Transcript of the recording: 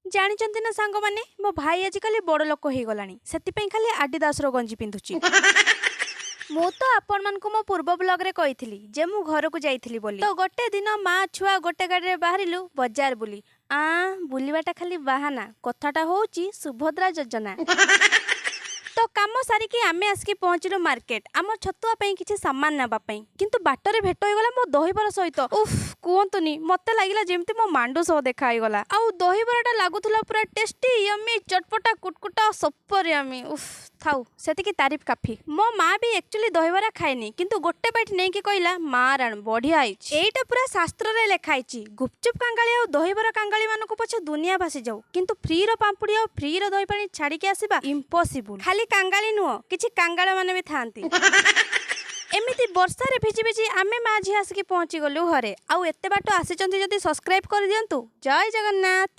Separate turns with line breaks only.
ଜାଣିଛନ୍ତି ନା ସାଙ୍ଗମାନେ, ମୋ ଭାଇ ଆଜିକାଲି ବଡ଼ ଲୋକ ହେଇଗଲାଣି, ସେଥିପାଇଁ ଖାଲି ଆଡିଦାସର ଗଞ୍ଜି ପିନ୍ଧୁଛି। ମୁଁ ତ ଆପଣମାନଙ୍କୁ ମୋ ପୂର୍ବ ବ୍ଲଗରେ କହିଥିଲି ଯେ ମୁଁ ଘରକୁ ଯାଇଥିଲି ବୋଲି। ତ ଗୋଟେ ଦିନ ମା ଛୁଆ ଗୋଟେ ଗାଡ଼ିରେ ବାହାରିଲୁ ବଜାର ବୁଲି। ବୁଲିବାଟା ଖାଲି ବାହାନା, କଥାଟା ହଉଛି ସୁଭଦ୍ରା ଯୋଜନା। ତ କାମ ସାରିକି ଆମେ ଆସିକି ପହଞ୍ଚିଲୁ ମାର୍କେଟ ଆମ ଛତୁଆ ପାଇଁ କିଛି ସାମାନ ନେବା ପାଇଁ। କିନ୍ତୁ ବାଟରେ ଭେଟ ହେଇଗଲା ମୋ ଦହିବରା ସହିତ। ଉଫ୍, କୁହନ୍ତୁନି, ମତେ ଲାଗିଲା ଯେମିତି ମୋ ମାଣ୍ଡୁ ସହ ଦେଖା ହେଇଗଲା। ଆଉ ଦହିବରାଟା ଲାଗୁଥିଲା ପୁରା ଟେଷ୍ଟି, ୟମି, ଚଟପଟା, କୁଟକୁଟା, ସୁପର ୟମି। ଉଫ୍, ଥାଉ, ସେତିକି ତାରିଫ କାଫି। ମୋ ମା ବି ଆକ୍ଚୁଆଲି ଦହିବରା ଖାଏନି, କିନ୍ତୁ ଗୋଟେ ବାଇଟ୍ ନେଇକି କହିଲା, "ମା ରାଣ, ବଢିଆ ହେଇଛି।" ଏଇଟା ପୁରା ଶାସ୍ତ୍ରରେ ଲେଖା ହେଇଛି। ଗୁପଚୁପ କାଙ୍ଗାଳି ଆଉ ଦହିବରା କାଙ୍ଗାଳି ମାନଙ୍କୁ ପଛେ ଦୁନିଆ ଭାସି ଯାଉ, କିନ୍ତୁ ଫ୍ରିର ପାମ୍ପୁଡ଼ି ଆଉ ଫ୍ରିର ଦହି ପାଣି ଛାଡ଼ିକି ଆସିବା ଇମ୍ପସିବୁଲ। ଖାଲି କାଙ୍ଗାଳି ନୁହଁ, କିଛି କାଙ୍ଗାଳ ମାନେ ବି ଥାଆନ୍ତି। ଏମିତି ବର୍ଷାରେ ଭିଜି ଭିଜି ଆମେ ମା ଝିଅ ଆସିକି ପହଞ୍ଚି ଗଲୁ ଘରେ। ଆଉ ଏତେ ବାଟ ଆସିଛନ୍ତି ଯଦି, ସବସ୍କ୍ରାଇବ କରିଦିଅନ୍ତୁ। ଜୟ ଜଗନ୍ନାଥ।